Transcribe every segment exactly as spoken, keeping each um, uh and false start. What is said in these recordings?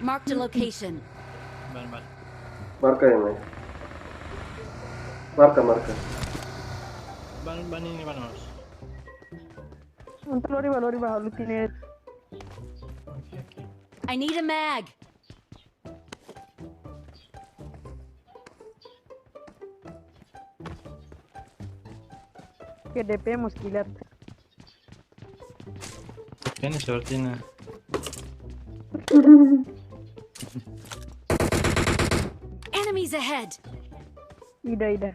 Marked a location. Ban, ban. Marka ya, mai. Marka, marka. Ban, ban ini, ban, mas. Untuk lori ba, lori ba, ha'u-nia net. Oke, oke. I need a mag. Ke D P mós kilat. Ini sepertinya. Enemies ahead. Ida, ida.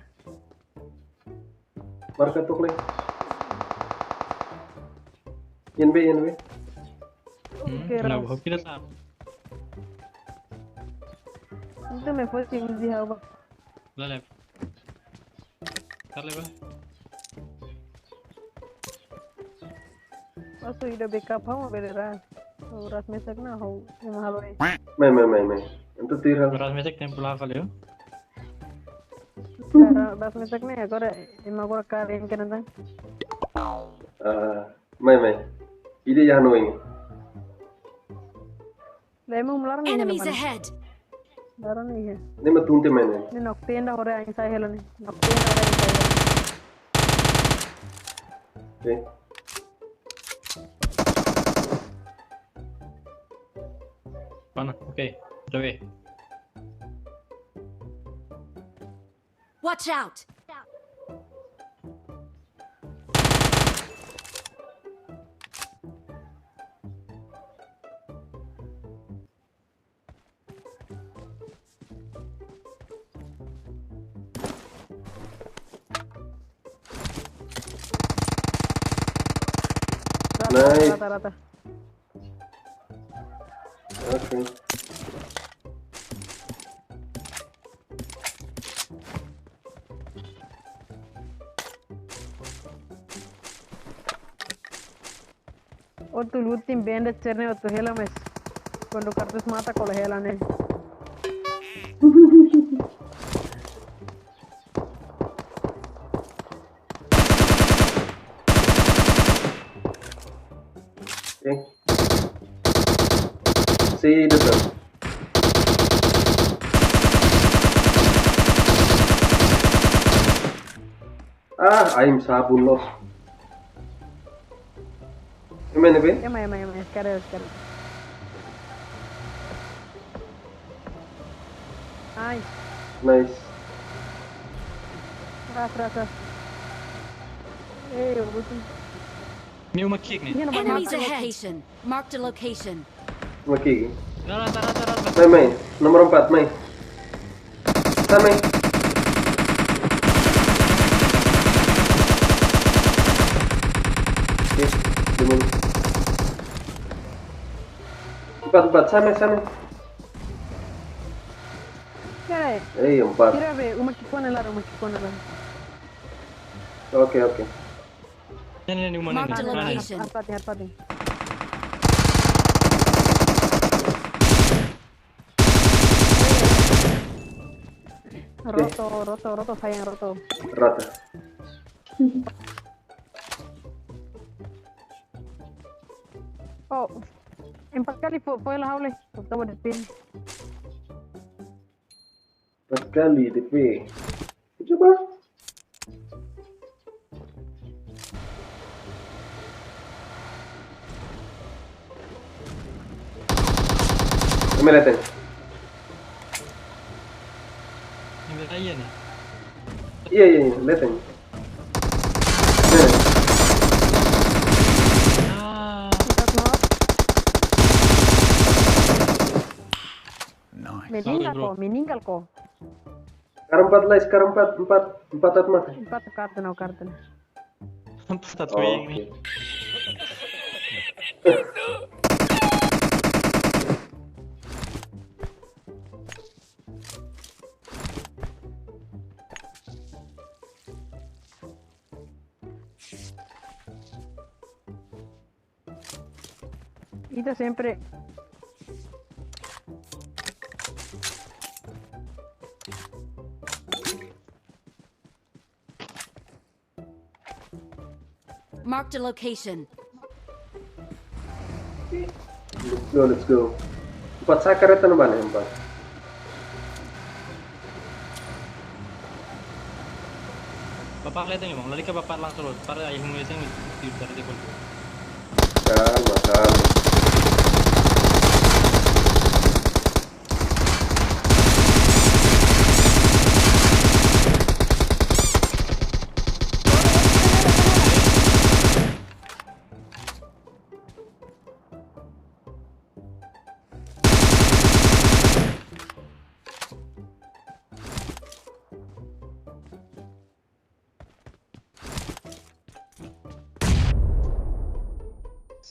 Marka tuk le. Ian B, ian B. Hmm, Oke, kenapa? Ras. Hoki datang. Itu me fue sin di hawa. Lalep. Karle ba? Pasu ida backup hawa bele Ras. Ha'u Ras mesak na ha'u ema halo e. Mai, mai, mai, mai. Entaun tuir ha'u. Ras mesak tempo la falei. Ras, Ras mesak na agora ema agora karen kena tan. Ah, mai, mai. Ida ya no ini. Lah ema mularan ini Enemies mana? Ahead. Laran ini. Ne'e mak tun tiha mai ne'e. Ne'e nok tenda hore ain sai hela ne'e. Nok tenda hore ain sai hela. Oke. Mana? Oke, sudah weh. Watch out. Rata, Nice. Rata, rata. Oke. Outro looting benda cerne outro hela mas. Kuandu kartus mata kola hela ne'e. Oke. Si datang. Ah, aim sabun los. Ema ne'ebé? Ema, ema, ema. Kare, kare. Ai, Nice. Ras, Ras, Ras. Eh, outro. Ini uma kick nih. Ini nama Enemies mata. ahead. Marked a location. Oke. Rata, rata, rata. Mai, mai. Nomor empat, mai. Sa, mai. Oke, dua menit. Empat, empat, sa, mai, sa, mai. Kare. Eh, empat. Kira be, uma ki'ik-oan ne'e laran, uma ki'ik-oan ne'e laran. Oke, oke. Ini, ini, uma ini. Marked a Mana? location. Arpat nih, arpat nih. Roto, roto, roto, sayang roto. Rata. Oh, empat kali fo-, foil ha'u le. Coba di pin. Empat kali D P. Coba. Ema leten. Ini beda iya nih. Iya, iya, iya, leten. Nih. Ah, Kita semua. Nice. Meninggal Sorry, bro. Ko, meninggal Ko. Sekarang empat, guys, sekarang empat, empat, empat at mata. Empat kartu, no kartu. empat satu yang ini. Oke. Ita sempre. Marked a location. Let's go, let's go. Buat sa kareta no bane empat. Bapak lihat ini, Bang. Lari ke bapak langsung, Bang. Para ayah mulai sini, di, dari di pun. Calma, calma.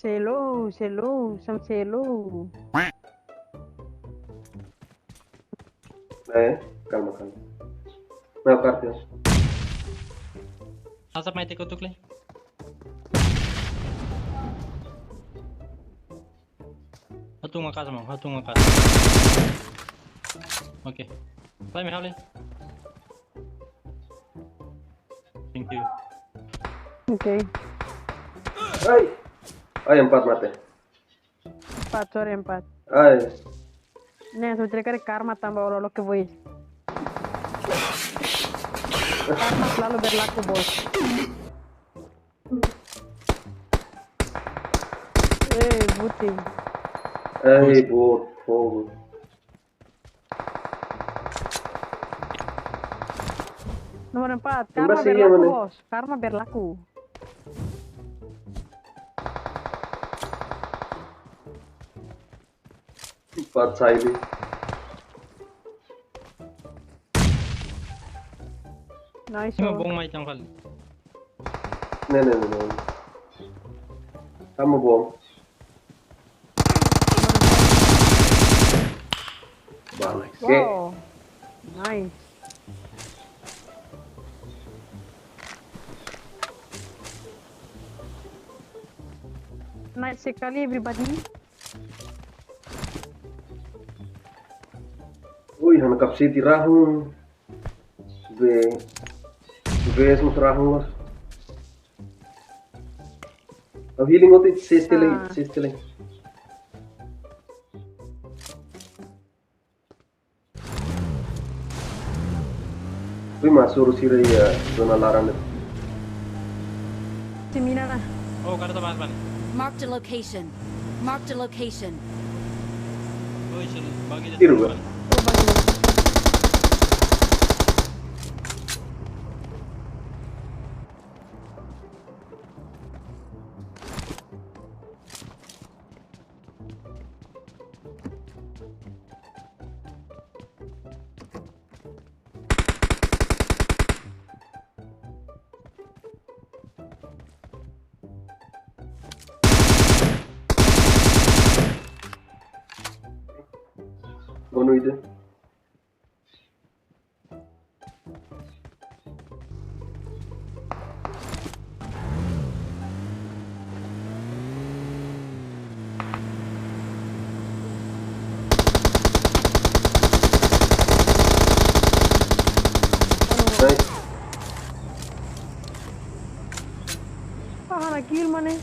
Selo, selo, sam selo. Eh, calma, calma. Meu cartão. Hasap mai teko tukle. Hatu ngaka sama, hatu ngaka. Oke. Pai mi hable. Thank you. Oke. Ai. Ai, empat mate. Empat, sorry, empat. Ai. Ne'e, so cerita karma tanba olo lo ke boy. Karma selalu berlaku, bos. Eh, buti. Eh, bot, fogo. Nomor empat, karma berlaku, bos. Karma berlaku. Empat saya ini. Nice. Cuma bom mai tangkal. Ne'e, ne'e, ne'e, ne'e. Kamu bom. Balik. Wow. Nice. Nice sekali, everybody. Ui, hana kapsiti rahun. Be, be es mos rahun los. Au healing oti, sistele, sistele. Ui, masuk sira iha zona laran. Semina na. Oh, kada taban ban. Marked a location. Marked a location. Oh, isin bagi. Tiru, Bang. Oh, bagi. Bono ida. Nice. Ah, hana kill mana?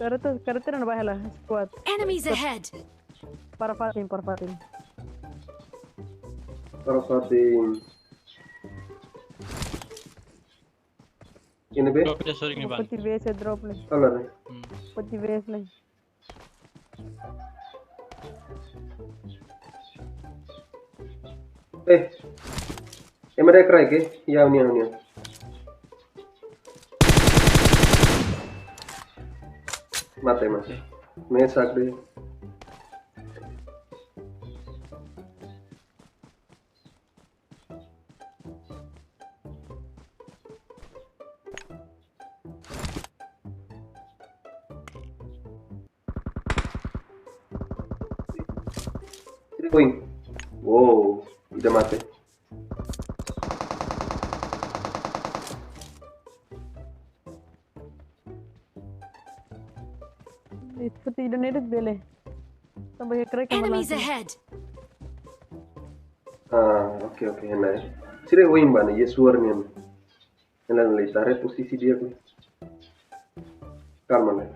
Kareta, kareta na bahela squad. Enemies ahead. Para fatin, para fatin. Para fatin. Ini be? Drop dia, sorry, ini, Bang. Peti B S drop le. Salah deh. Hmm. Peti B S le. Eh. Ema dehan crack, eh? Ya, nia, nia. Mate, mate. Mesak deh. Three point. Wow, ida mate. Ih, peti ida ne'e de'it bele. Tanba iha crack ema Enemies langsung ahead! Ah, oke, oke, nice. Sira oin ba ne'e, iha suar nian. Ela lei tare posisi di'ak ne'e. Kalma, ne'e.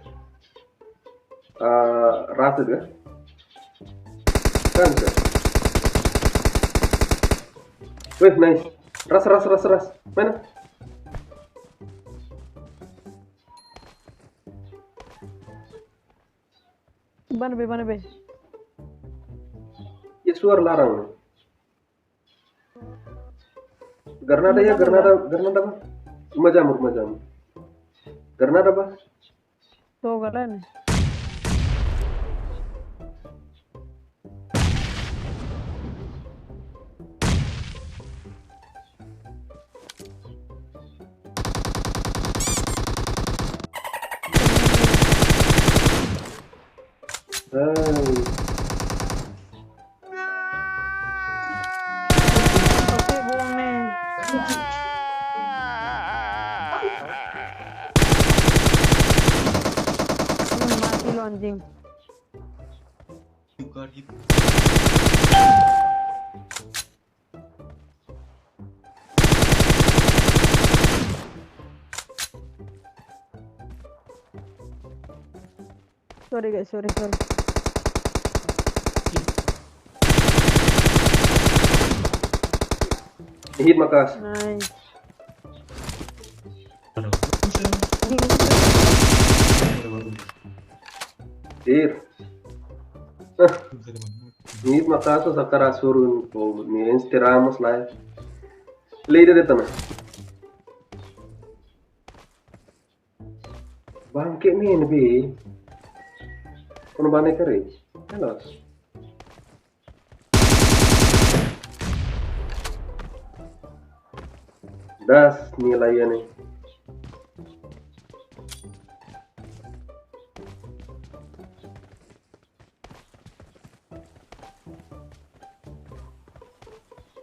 Ah, rasa dia. Kan, kan. Weh, nice. Ras, ras, ras, ras. Mana? Bá ne'ebé, bá ne'ebé? Iha suar laran. Granada iha, granada, granada bá. Rumah jamur, rumah jamur. Granada bá. To'o galera. Ai. Oke, bom, men. Hmm, mati lo anjing. Sorry guys, sorry, sorry. Hit makas. Nice. Hit. Ah. Hit makas, sakara surun ko ni ensteramos lai. Lei de tana. Bangke ni ne'ebé. Kono bane kare. Halo. Das ni la iha ne'e.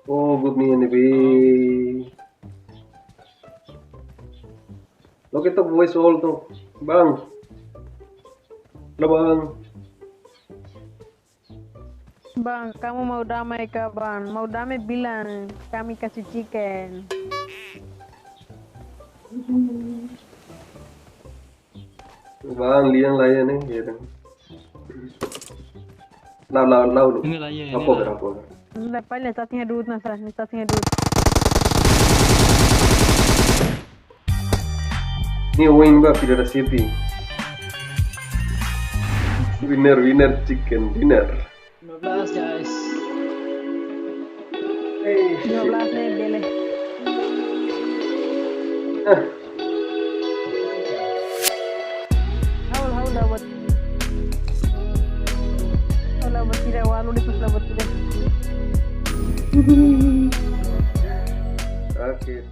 Oh, good ni ne'ebé. Loke tok voice all tok. Bang. Halo, bang. Bang, kamu mau damai kah, bang? Mau damai bilang, kami kasih chicken. Bang, lian la iha ne'e, ya kan. Lau, lau, lau, lau. Ini la iha, ini. Apa la iha. Apa? Nda pale, tá tinha duit na sa, tá tinha duit. Ni win ba, filha da City. Winner, winner, chicken dinner. Lima belas, guys. Hey, lima belas ne'e bele. Ah. Haul, haul, dapat. Haul, dapat tidak, walu di pos dapat tidak. Oke.